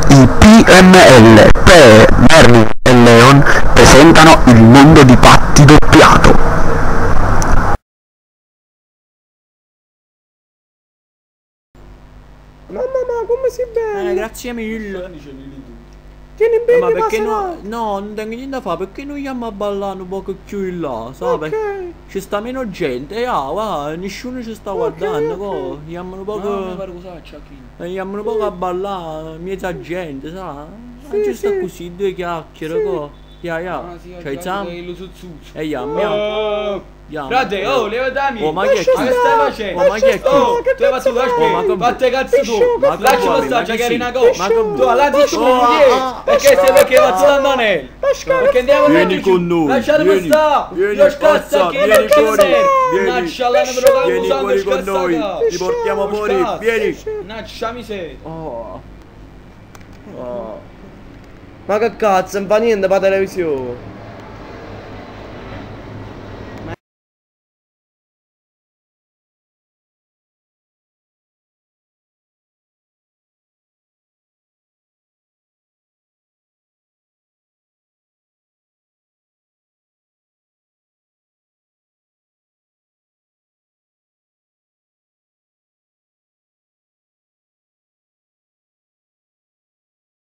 I PML, Pe, Merlin e Leon presentano Il mondo di Patty doppiato. Mamma ma come si bella! Eh, grazie mille. Tieni Eh, bene ma perché no? passerà. No, non tengo niente da fare, perché noi andiamo a ballare un poco più in là, sai? Ok. Ci sta meno gente, e ah, va, nessuno ci sta Ok, guardando, ok. co. Andiamo un No, mi poco. pare cosa c'è qui. Andiamo un poco a ballare, in mezzo a gente, sa? Sì, ci sta sì. così, due chiacchiere, Sì. co. Ya, ya. Ah, sì, Ci alziamo? lo zuzzo. E andiamo, andiamo. Oh, Andiamo. Frate, oh, leva da me. Oh, ma che è Lascia chi? Ma che stai facendo? Oh, ma che è chi? Oh, Che tu hai fatto cazzo la fai? Oh, ma spesa. che- Fate cazzo tu. Piscio, Ma che Lasciami vuoi? stare, Ma c'è chi che sì? una cosa. Ma che Tu all'anzi tu Oh, mi dici. ah, Perché sei perché hai fatto la manella. Pasquale, Perché andiamo Vieni dentro, con noi, Lasciatemi vieni, stare. vieni, Io scazzo forza, chi vieni non ci fuori, serve. vieni. Mannaggia la però Vieni usando fuori con noi, scassata. ti portiamo fuori, Scazzo. vieni. Mannaggia miseria. Oh. Oh. Ma che cazzo, non fa niente per la televisione.